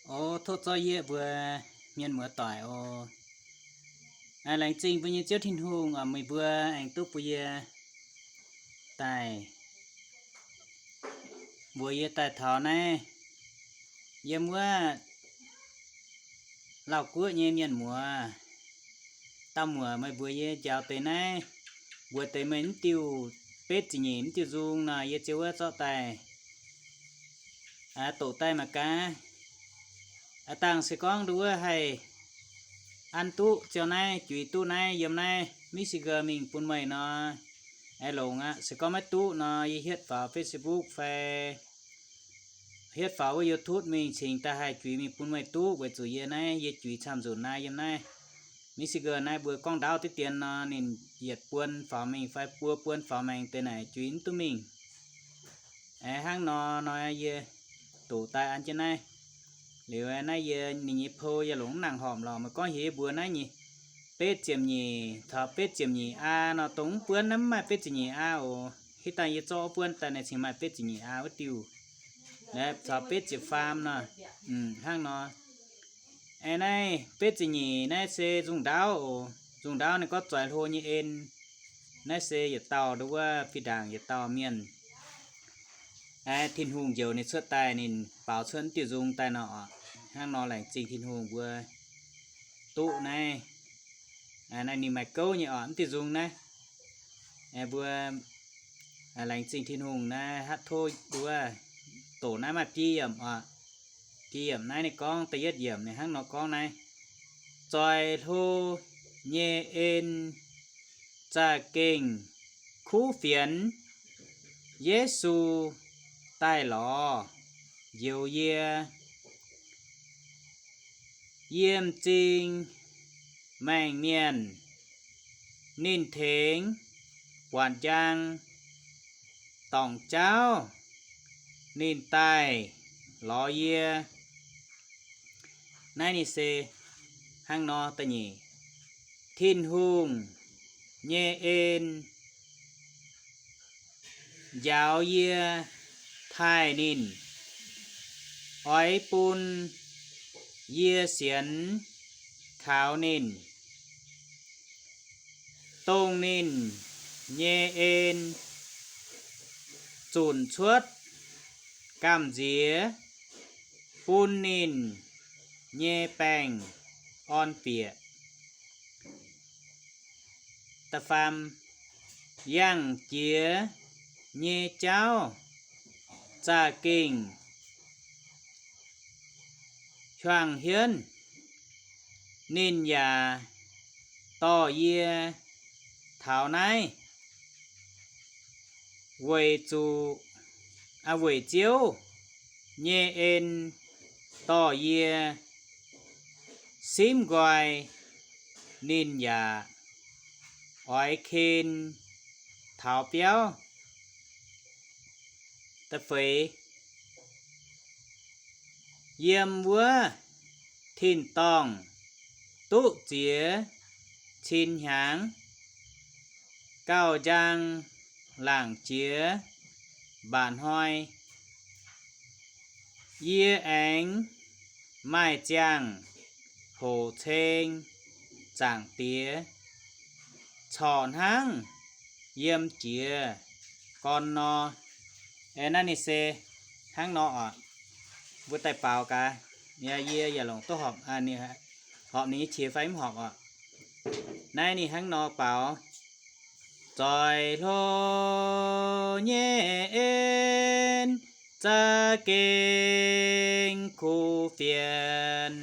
O, tov zorqv yie mbuo mienh muoz-doic oc. Laengz zingh mbuo nyei Ziouv Tin-Hungh oc, meih mbuo aengx duqv bun yie daaih mbuox yie daaih taux naaiv yiem wuov Lauv Guoqv nyei mienh muoz, dauh muoc meih mbuox yie njaaux deix naaiv, mbuox deix meih mv diuh betv ziepc nyeic mv diuh nzung nor, yie ziouc wuov zorqv daaih doqc daaih mangc gaax. Aa, dangh se gorngv nduov haih an duqv ziouc naaiv, juix duqv naaiv yiem naaiv Michigan mingh bun meih nor, aengx longx aqv. Se gorngv maiv duqv nor, yie hietv faaux Facebook fai hietv faaux wuov YouTube mingh cingx daaih haih juix mingh bun meih duqv, weic zuqc yie naaiv yie juix camv-nzunc naaiv yiem naaiv Michigan naaiv mbuo gorngv ndaauv diqv dien nor, ninh yietc buon faaux mingh fai buo buon faaux mingh deix naaic juix mv duqv mingh. Aengx hnangv nor nor yie doqc daaih an jienv naaiv. Liuz naaiv yie ninh nyei pou yie longc mv nangc horpc lorqc, meih gorngv heuc yie mbuox naaiv nyei betv ziepc nyeic caux betv ziepc nyeic aa nor, dongh mv buonv naaiv mv maaih betv ziepc nyeic aa oc. Hitv dangh yie zorqv wuov buonv daaih naaiv cingx maaih betv ziepc nyeic aa wuov diuh, caux betv ziepc faam nor. Hnangv nor. Aengx naaiv betv ziepc nyeic naaiv se nzung ndaauv oc. Nzung ndaauv ninh gorngv zoix hlo nyei en. Naaiv se yietc dauh nduov wuov fih ndaangc yietc dauh mienh, Tin-Hungh njoux ninh cuotv daaih, ninh baaux cuotv diuh nzung daaih nor oc. Hnangv nor laengz zingh Tin-Hungh mbuo duqv naaiv. Naaiv ninh maaih gouv nyei oc, mv diuh nzung naaiv. Mbuo laengz zingh Tin-Hungh naaiv, hatv tov nduov doqc naaiv maaih biei yiemc oc. Biei yiemc naaiv ninh gorngv da'yietv yiemc ninh hnangv nor gorngv naaiv: Zoix hlo nyei en za'gengh kuv fienx. Yesu daaih lorz njoux yie. Yiem m'zing maengh mienh, ninh tengx buatc njang dorngc jauv, ninh daaih lorz yie. Naaiv ninh se hnangv nor da'nyeic, Tin-Hungh nyei en njaaux yie taaih ninh, oix bun yie sienx kaux ninh, dongh ninh nyei en zunc cuotv gamh nziex, bun ninh nyei baengc orn bieqc. Da'faam, yangh jiex nyei jauv za'gengh hiuang hienv, ninh yaac dorh yie taux naaiv, weic zuqc, weic Ziouv nyei en dorh yie simv nqoi, ninh yaac oix ken taux biauv. Da'feix, yiem wuov tin-dorngh duqv ziex cin hnyangx, gauh njang laangc jiex mba'hnoi, yie aengx maaih ziangh hoc ceng Zaangc Diex corc hnangv yiem jiez gorn nor. Naaiv ninh se hnangv nor oc. Mbuo daaih baaux gaax. Yie yaac longc duqv horpc, horpc ninh nyei qiex fai mv horpc oc. Naaiv ninh hnangv nor baaux: Zoih hlo nyei en za'gengh kuv fienx.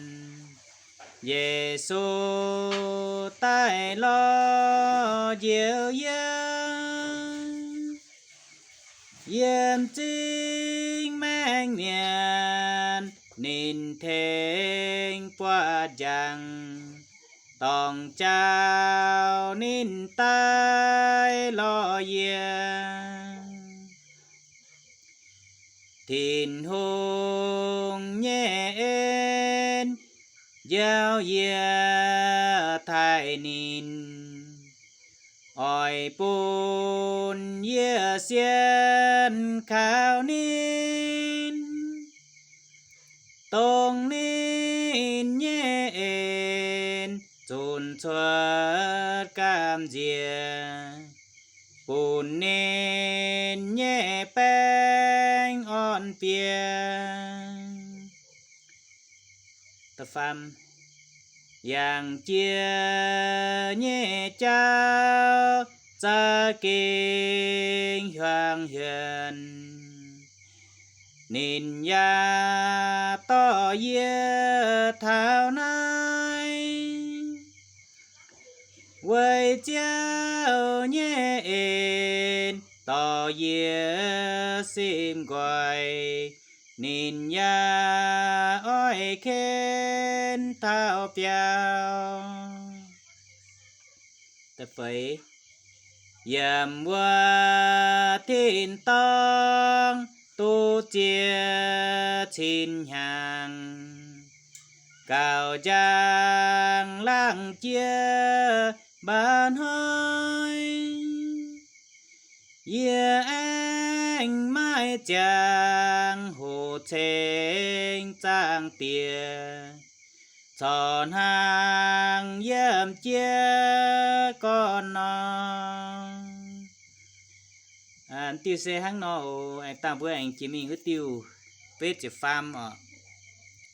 Yesu daaih lorz njoux yie. Yiem m'zing maengh mienh, ninh tengx buatc njang, dorngc jauv ninh daaih lorz yie. Tin-Hungh nyei en njaaux yie taaih ninh, oix bun yie sienx kaux ninh, dongh ninh nyei en zunc cuotv gamh nziex, bun ninh nyei baeng orn-biei. Yangh jiex nyei jauv za'gengh hiuang hienx, ninh yaac dorh yie taux naaiv. Weic Ziouv nyei en dorh yie simv nqoi, ninh yaac oix ken taux biauv. Yiem wuov tin-dorngh duqv ziex cin hnyangx, gauh njang laangh jiex mba'hnoi. Yie aengx maiv ziangh hoc ceng Zaangc Diex corc hnaangx yiem jiez gorn nor. Diuh se hnangv nor oc. Aengx dangh mbuo aengx jiex mingh wuov diuh betv ziepc faam oc.